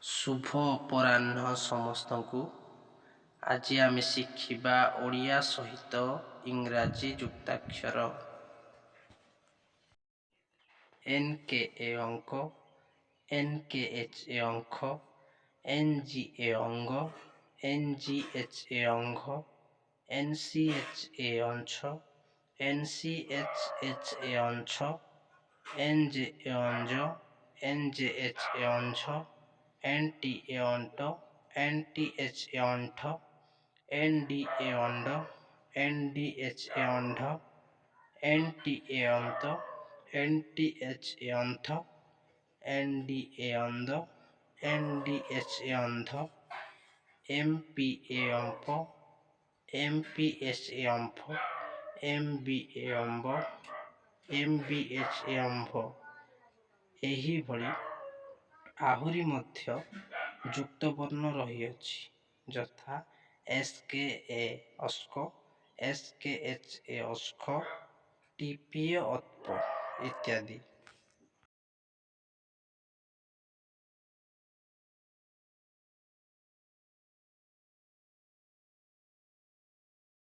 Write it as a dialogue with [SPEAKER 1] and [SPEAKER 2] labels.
[SPEAKER 1] ଶୁଭ ଅପରାହ୍ନ ସମସ୍ତଙ୍କୁ। ଆଜି ଆମେ ଶିଖିବା ଓଡ଼ିଆ ସହିତ ଇଂରାଜୀ ଯୁକ୍ତାକ୍ଷର। ଏନ୍ କେ ଏ ଅଙ୍କ, ଏନ୍ କେ ଏଚ୍ ଏ ଅଙ୍ଖ, ଏନ୍ ଜି ଏ ଅଙ୍ଗ, ଏନ୍ ଜି ଏଚ୍ ଏ ଅଙ୍ଘ, ଏନ୍ ସି ଏଚ୍ ଏ ଅଂଛ, N C H H A ଅଞ୍ଛ, ଏନ୍ ଜେ ଏ ଅଞ୍ଜ, ଏନ୍ ଜେ ଏଚ୍ ଏ ଅଞ୍ଝ, ଏନ୍ ଟି ଏ ଅଣ୍ଟ, N T H A ଅଣ୍ଠ, N D A ଅଣ୍ଡ, N D H A ଅଣ୍ଢ, N T A ଅନ୍ତ, N T H A ଅନ୍ଥ, N D A ଅନ୍ଦ, N D H A ଅନ୍ଧ, M P A ଅମ୍ପ, M P H A ଅମ୍ଫ, M B A ଅମ୍ବ, M B H A ଅମ୍ଭ। ଏହିଭଳି ଆହୁରି ମଧ୍ୟ ଯୁକ୍ତ ବର୍ଣ୍ଣ ରହିଅଛି, ଯଥା ଏସ୍ କେ ଏ ଅସ୍କ, ଏସ୍ କେ ଏଚ୍ ଏ ଅସ୍ଖ, ଟି ପି ଏ ଅତ୍ପ ଇତ୍ୟାଦି।